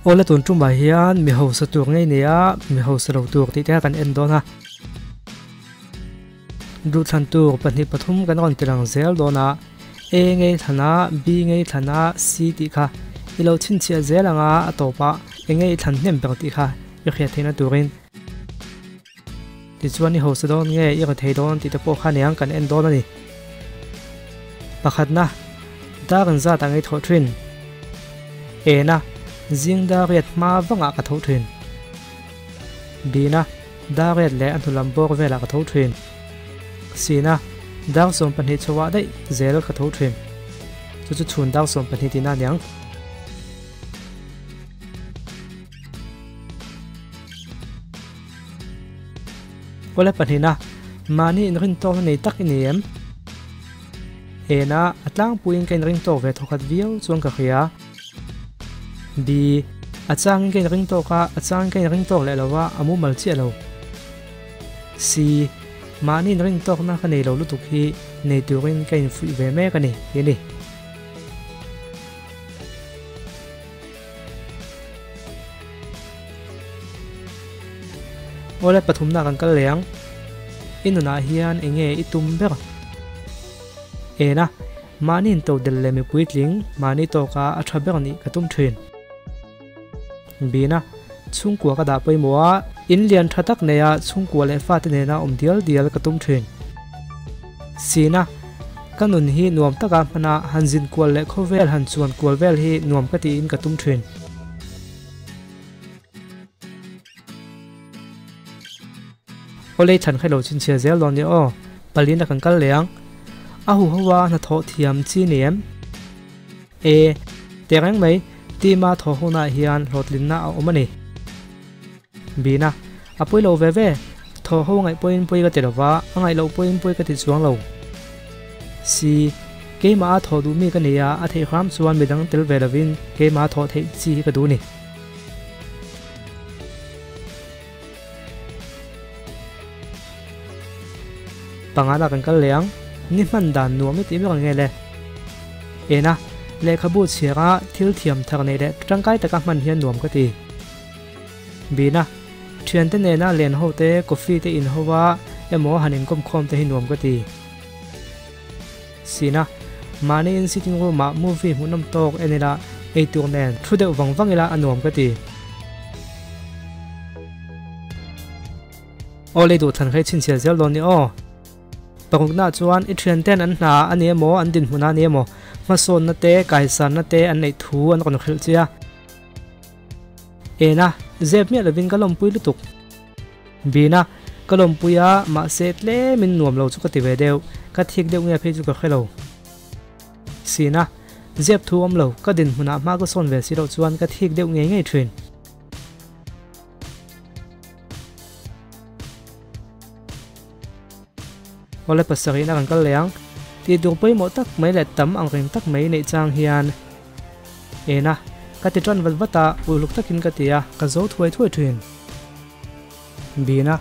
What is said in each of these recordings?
Awle tun tumah hian mi hausa tur ngei ni a, mi hausa lo tur tih te kha kan en dawn a. Duhthlan tur pahnih pathum kan rawn ti lang zel dawn a, A ngei thlan a, B ngei thlan a, C tih kha i lo chhinchhiah zel ang a, a tawpah eng nge i thlan hnem ber tih kha i hriat theihna turin. Tichuan i hausa dawn nge i raw thei dawn tih te pawh kha niang kan en dawn a ni. Pakhatna, dar an zat ang i thawh thin. Ena, zing dar riat hma vangah ka tho thin. Bina, dar riat leh a hnulam bawr velah ka tho thin. Sina, dar 12 chhoah daih zel ka tho thin. Chu chu chhun dar 12 tihna aniang. Awle pahnihna, mahni inrin tawkna nei tak i ni em? Ena, a tlangpuiin ka inring tawk ve thawkhat viau chuan ka hria. B, A changin ka inring tawk a, a changin ka inring tawk leh lo a, a mumal chiah lo. C, Mahni inring tawkna ka nei lo lutuk hi nei turin ka infuih ve mek a ni, ti a ni. Awle pathumna kan kal leh ang. I nunah hian eng nge i tum ber? Ena, mahni in to del leh mipui tling mahni tawka a tha ber nih ka tum thin. Bina, chhungkua ka dah pawimawh a, in lian tha tak neia chhungkua leh fate nena awm dial dial ka tum thin. Sina, Ka nun hi nuam taka hmana han zin kual leh khawvel han chuan kual vel hi nuam ka tiin ka tum thin. Awlei chhan kha ilo chhinchhiah zel dawn nia aw, palina kan kal leh ang. A huho a hnathawh thiam chi ni em? E, tehreng mai, team a thawh hunah hian hlawhtlinna a awm a ni. Bina, A pawi lo ve ve, thaw ho ngaih pawhin pawi ka ti lo va, a ngaih loh pawhin pawi ka ti chuang lo. Si, Keimah a thawh duh mi ka ni a, a theih hram chuan midang tel ve lovin keimah a thawh theih chi hi ka duh ni. Pangana kan kal leh ang, ni hman dan nuam i tih mek ang nge le? Ena, Lehkhabu chhiara thil thiam thar neih leh tangkai taka hman hian nuam ka ti. Bina, Thiante nena len ho te, coffee te in ho a, emaw han inkawm khawm te hi nuam ka ti. Sina, Mahni in sitting room ah movie hmuhnawm tawk en ila, eitur nen thu deuh vang vang ila a nuam ka ti. Aw lei duh thlan kha i chhinchhiah zel dawn ni aw. Parukna chuan i thianten an hna a ni emaw an dinhmun a ni emaw hmasawnna te kaisanna te an neih thu an rawn hrilh che a. Ena, zep miah lovin ka lawmpui lutuk. Bina, ka lawmpui a, mahse tlemin nuam lo chu ka ti ve deuh, ka thik deuh nge phei chu ka hre lo. Sina, zep thu awm lo, ka dinhmunah hma ka sawn ve si loh chuan ka thik deuh ngei ngei thin. Awle pasarihna kan kal leh ang. Tih tur pawimawh tak mai leh tam ang reng tak mai neih chang hian Ena, ka ti tan vat vat a, uluk takin ka ti a, ka zo thuai thuai thin. Bina,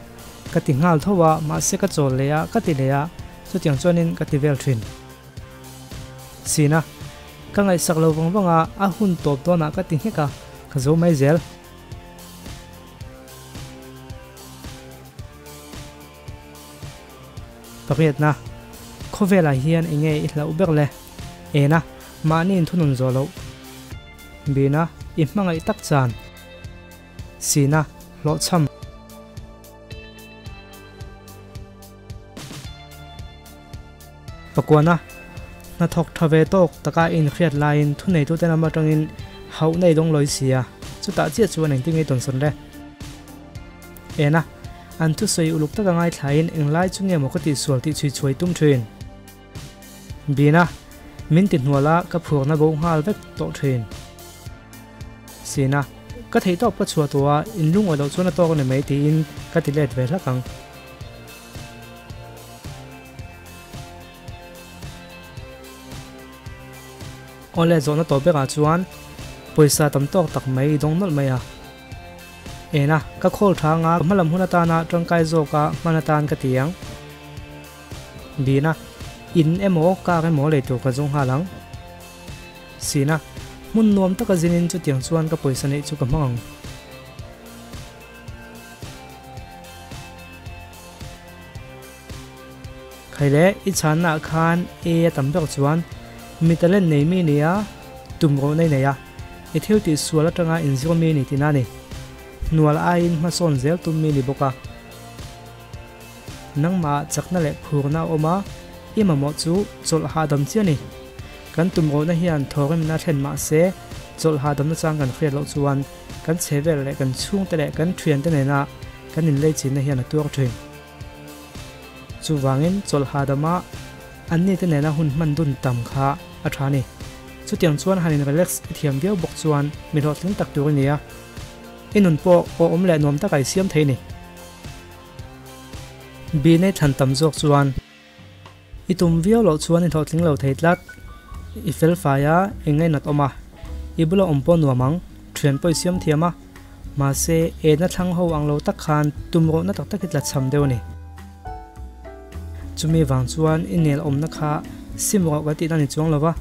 ka ti nghal tho a, mahse ka chawl leh a, ka ti leh a, chutiang chuanin ka ti vel thin. Sina, ka ngaihsak lo vang vang a, a hun tawp dawnah ka ti nghek a, ka zo mai zel. Pariatna, Khawvelah hian eng nge i hlauh ber le? Ena, mahni inthunun zawh loh. Bina, i hmangaih tak chan. Sina, hlawhchham. Pakuana, hnathawk tha ve tawk taka i inhriat laiin thuneitute lam atangin hauhna i dawng lawi si a, chutah chiah chuan engtin nge i tawnsawn le? Ena, an thusawi uluk taka ngaithlain englai chu nge maw ka tihsual tih chhui chhuai tum thin. Bina, min ti hnual a, ka phurna bo nghal vek tawh thin. Sina, ka theihtawp ka chhuah tawh a, in lungawi loh chuan a tawk a ni mai tiin ka ti let ve hlak ang. Awle zawhna tawh berah chuan pawisa tam tawk tak mai i dawng nawlh mai a. Ena, ka khawl tha anga ka hmalam hun atana tangkai zawka hman atan ka ti ang. Bina, in emaw car emaw lei tur ka zawng nghal ang. Sina, Hmun nuam taka zinin chutiang chuan ka pawisa neih chu ka hmang ang. Khai le, i chhannaah khan A a tam ber chuan mi talent nei mi nia tum rawh nei nei a, i thil tih sual atanga inzir mi ni tihna a ni. Hnual aiin hmasawn zel tum mi ni bawk a. Nangmah chakna leh phurna a awm a, i mamawh chu chawlh hahdam chiah a ni. Kan tum rawhna hian thawhrimna thlen mah se, chawlh hahdamna chang kan hriat loh chuan kan chhe vel leh kan chhungte leh kan thiante nena kan inleichinna hian a tuar thin. Chuvangin chawlh hahdama anni te nena hun hman dun tam kha a tha a ni. Chutiang chuan han in relax i thiam viau bawk chuan mi hlawhtling tak tur i ni a, i nun pawh awhawm leh nuam taka i siam thei a ni. Binei thlan tam zawk chuan i tum viau loh chuan i hlawhtling lo thei tlat. I fel fai a, i ngainat awm a, i bula awm pawh nuam ang, thian pawh i siam thiam a. Mahse, enna thlang ho ang lo tak khan tum rawhna tak tak i tla cham deuh a ni. Chumi vang chuan i nel awmna kha sim rawh kan tihna ni chuang lo va.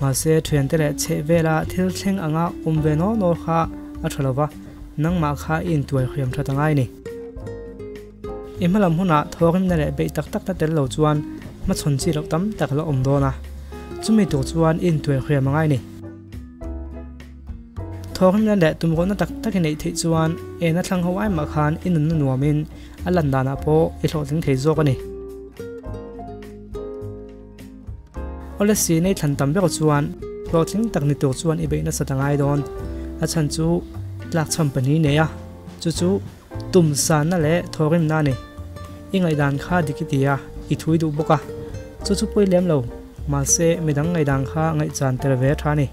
Mahse, thiante leh chheh vela thil thleng anga awm ve naw naw kha a tha lo va. Nangmah kha i intuai hriam that a ngai ni. I hmalam hunah thawhrimna leh beih tak takna tel lo chuan hmachhawn chi loh tam tak la awm dawn a, chumi tur chuan i intuai hriam a ngai ni. Thawhrimna leh tumruahna tak tak i neih theih chuan ena thlang ho ai mah khan i nunna nuamin a lan danah pawh i hlawhtling thei zawk a ni. Awle si nei thlan tam ber chuan hlawhtling tak ni tur chuan i beih nasat a ngai dawn. A chhan chu tlakchham pahnih nei a, chu chu tum sanna leh thawhrimna a ni. I ngaihdan kha dik i ti a, i thui duh bawk a, chu chu pawi lem lo, mahse midang ngaihdan kha ngaihchan tel ve a tha a ni.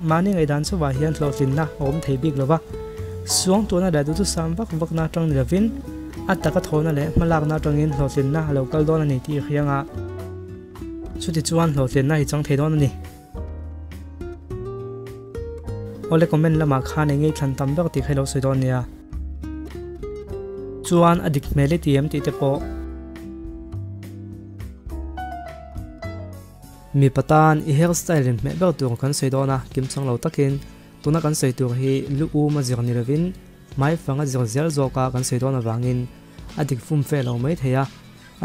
Mahni ngaihdan chauhah hian hlawhtlinna a awm thei bik lo va, suangtuahna leh duhthusam vak vakna atang ni lovin a taka thawhna leh hmalakna atangin hlawhtlinna a lo kal dawn a ni tih i hriang a, chuti chuan hlawhtlinna i chang thei dawn a ni. Awle comment lamah khan eng nge i thlan tam ber tih kha i lo sawi dawn nia. Chuan a dik hmel i ti em tih te pawh. Mipa tan i hair style in hmeh ber tur kan sawi dawn a, kim chang lo takin tuna kan sawi tur hi lu um a zir ni lovin hmai fang a zir zel zawk a kan sawi dawn avangin a dik fum fe lo mai thei a,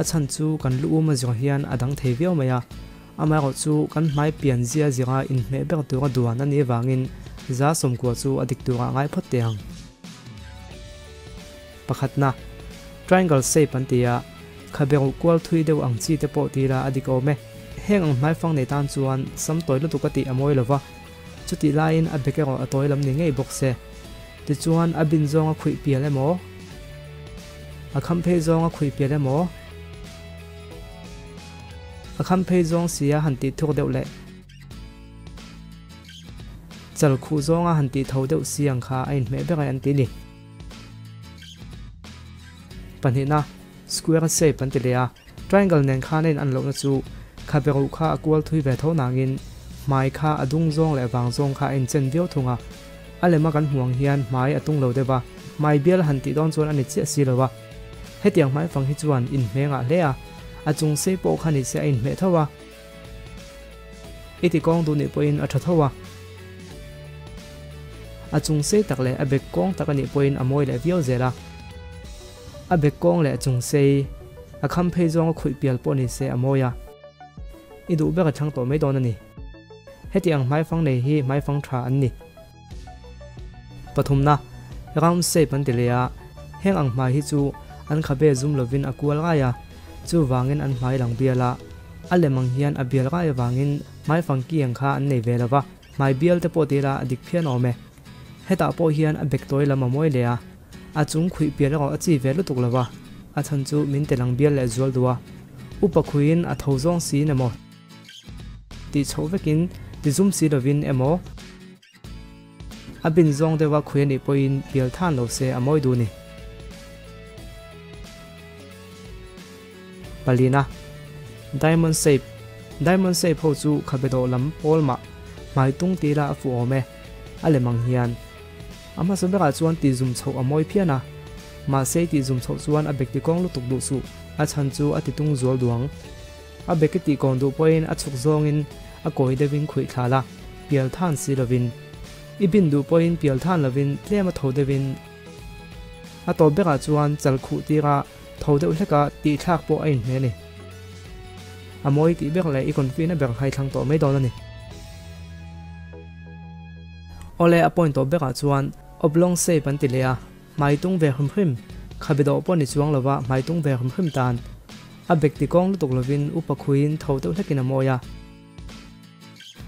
a chhan chu kan lu um a zir hian a dang thei viau mai a, amaherawh chu kan hmai pian zia zira inhmeh ber tur a duan a nih avangin 90% chu a dik turah ngai phawt teh ang. Pakhatna, triangle shape an ti a, khabe ruh kual thui deuh ang chi te pawh ti la a dik awm e. Heng ang hmaifang nei tan chuan sam tawi lutuk a tih a mawi lo va, chutih laiin a bek erawh a tawi lam ni ngei bawk se. Tichuan a bin zawng a khuih pial emaw, a kham phei zawng a khuih pial emaw, a kham phei zawng si a han tih thuk deuh leh chal khuh zawng a han tih tho deuh si ang kha a inhmeh ber e an ti ni. Pahnihna, square shape an ti leh a, triangle nen khan a in an lohna chu khabe ruh kha a kual thui ve tho nangin hmai kha a dung zawng leh vang zawng kha a inchen viau thung a, a lema kan hmuh ang hian hmai a tung lo deuh a, hmai bial han tih dawn chuan a ni chiah si lo a, hetiang hmai fang hi chuan inhmeh ngah hle a, a chung sei pawh kha ni se a inhmeh tho a. I ti kawng duh nih pawhin a tha tho a, a chung sei tak leh a bek kawng tak a nih pawhin a mawi leh viau zel a. A bek kawng leh a chung sei, a kham phei zawng a khuih pial pawh ni se a mawi a, i duh ber a thlang tawh mai dawn a ni. Heti ang hmaifang nei hi hmaifang tha an ni. Pathumna, round shape an ti leh a, heng ang hmai hi chu an khabe zum lovin a kual ngai a, chuvangin an hmai lang bial a, a lem ang hian a bial ngai avangin hmai fangki ang kha an nei ve lo va, hmai bial te pawh ti ila a dik phian awm e. Hetah pawh hian a bek tawi lam a mawi leh a, a chung khuih pial erawh a chi ve lutuk lo va, a chhan chu min ti lang bial leh zual duh a, upa khuihin a tho zawng siin emaw tih chhoh vekin ti zum si lovin emaw, A bin zawng deuha khui a nih pawhin pial than lo se a mawi duh ni. Palina, Diamond shape, Diamond shape ho chu khabe dawh lam pawl mah hmai tung ti ila a fuh awm e, a lem ang hian. A hmasa berah chuan tih zum chhoh a mawi phian a, mahse i tih zum chhoh chuan a bek ti kawng lutuk duh suh, a chhan chu a ti tung zual duang. A bek i tih kawn duh pawhin a chhuk zawngin a kawi deuhin khuih thla la. pial than si lovin, i bin duh pawhin pial than lovin tlem a tho deuhin a tawp berah chuan chal khuh tira tho deuh hleka tih thlak pawh a inhmeh a ni. A mawi tih ber leh i confi na ber kha i thlang tawh mai dawn a ni. Awle a point tawp berah chuan oblong shape an ti leh a, hmai tung ve hrim hrim, khabe dawh pawh ni chuang lova hmai tung ve hrim hrim tan a bek ti kawng lutuk lovin upa khuiin tho deuh hlekin a mawi a.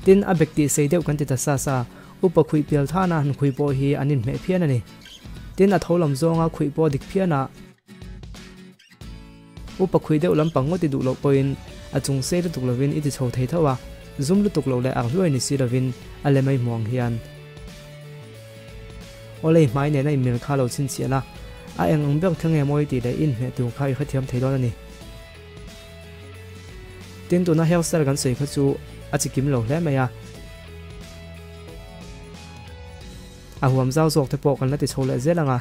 Tin, a bek tih sei deuh kan ti ta sa sa, upa khuih pial thana han khuih pawh hi an inhmeh phian a ni. Tin, a tho lam zawnga khuih pawh dik phian a, upa khuih deuh lampang ngawt i duh loh pawhin a chung sei lutuk lovin i ti chho thei tho a, zum lutuk loh leh arhluai ni si lovin a lem a i hmuh ang hian. Awlei hmai nena inmil kha lo chhinchhiah la, a eng ang ber thil nge mawi tih leh i inhmeh tur kha i hrethiam thei dawn a ni. Tin, tuna hairstyle kan sawi kha chu a chi kim lo hle mai a, a huam zau zawk te pawh kan la ti chho leh zel ang a.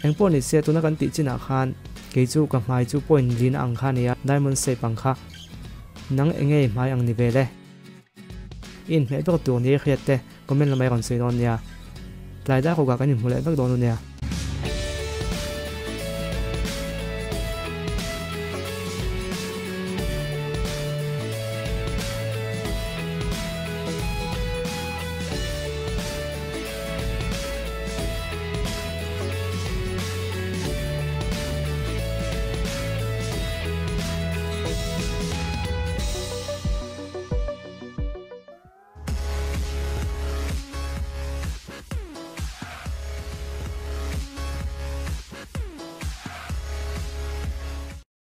Engpawh ni se tuna kan tih chinah khan kei chu ka hmai chu point lin ang kha a ni a, diamond shape ang kha. Nang enge i hmai ang ni ve le? I inhmeh ber tur ni i hriat te comment lamah i rawn sawi dawn nia. Tlai dar rukah kan inhmu leh vek dawn u nia.